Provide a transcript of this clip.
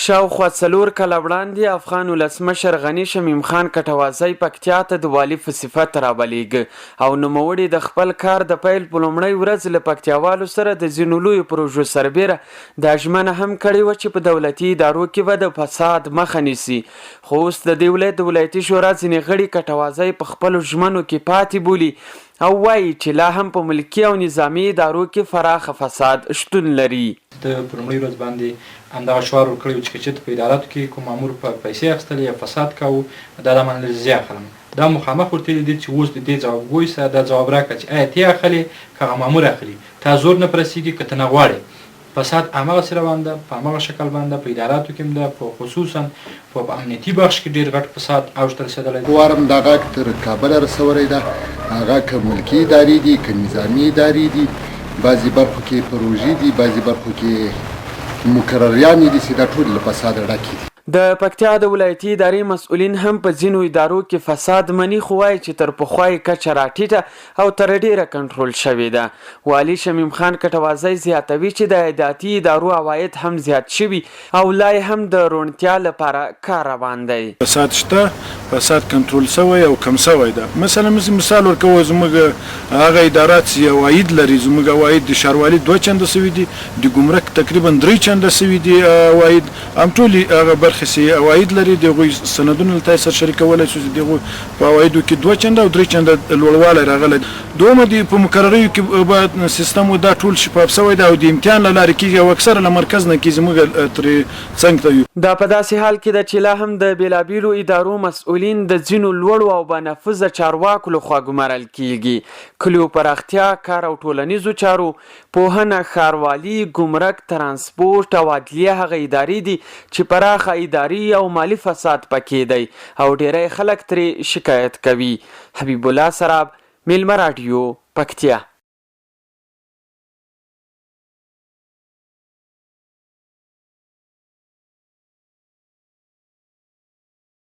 شاوخوا څلور کاله وړاندې افغان ولسمشر غني شمیم خان کټوازی پکتیا ته د والي په صفت راولېږه او نوموړي د خپل کار د پیل په لومړۍ ورځ له پکتیاوالو سره د ځینو لویو پروژو سربېره دا ژمنه هم کړې وه چې په دولتي ادارو کې به د فساد مخه نیسي، خو اوس د دې ولایت د ولایتي شورا ځینې غړي کټوازی په خپلو ژمنو کې پاتې بولي او وايي چې لا هم په ملکي او نظامي ادارو کې فراخه فساد شتون لري. ده په لومړۍ ورځ باندې همدغه شعار ورکړی و چې که چېرته په اداراتو کې کوم مامور په پیسې اخیستلې یا فساد کاوه دا دا معنی لري چې زه یې اخلم. دا مخامخ ورته ویلي دي چې اوس د دې ځوابګوی سه دا ځواب راکړه چې ایا تۀ اخلې که هغه مامور اخلي؟ تا زور نه په رسیږي که ته نه غواړې. فساد همغسې روان ده، په همغه شکل باندې ده، په اداراتو کې هم ده، په خصوصاً په په امنیتي بخش کې ډېر غټ فساد اوج ته رسېدلی دی. وارم دا غږ تر کابله رسولی ده، هغه که ملکي ادارې دي که نظامي ادارې دي، بعضې برخو کې پروژې دي، بعضې برخو کې مقرریانې دي چې دا ټولې له فساده ډکې دي. د پکتیا د ولایتي ادارې مسؤلین هم په ځینو ادارو کې فساد مني خو وايي چې تر پخوا یې کچه راټیټه او تر ډېره کنټرول شوې ده. والي شمیم خان کټوازی زیاتوي چې د عایداتي ادارو عواید هم زیات شوي او لا یې هم د روڼتیا لپاره کار روان دی. فساد شته، فساد کنترول شوی او کم شوی ده. مثلا موږ مثال ورکوو زموږ هغه ادارات چې عواید لري، زموږ عواید د ښاروالي دوه چنده شوي دي، د ګمرک تقریبا درې چنده شوي دي عواید، هم ټولې هغه برخې چې عواید لري د هغوی سندونه له تاسو سره شریکولی شو چې د هغوی په عوایدو کې دوه چنده او درې چنده لوړوالی راغلی. دوهمه د په مقرریو کې به سیستم و دا ټول شفاف شوی دی او د امتحان له لارې کیږي او اکثره له مرکز نه کیږي موږ ترې څنګ ته یو. دا په داسې حال کې ده چې لا هم د بېلابېلو ادارو مسؤلین د ځینو لوړو او بانفوذه چارواکو له خوا ګمارل کیږي. کلیو پراختیا، کار او ټولنیزو چارو، پوهنه، ښاروالي، ګمرک، ترانسپورت او عدلیه هغه ادارې دي چې پراخه اداري او مالي فساد پکې دی او ډېری خلک ترې شکایت کوي. حبیب الله سراب، میلمه راډیو، پکتیا.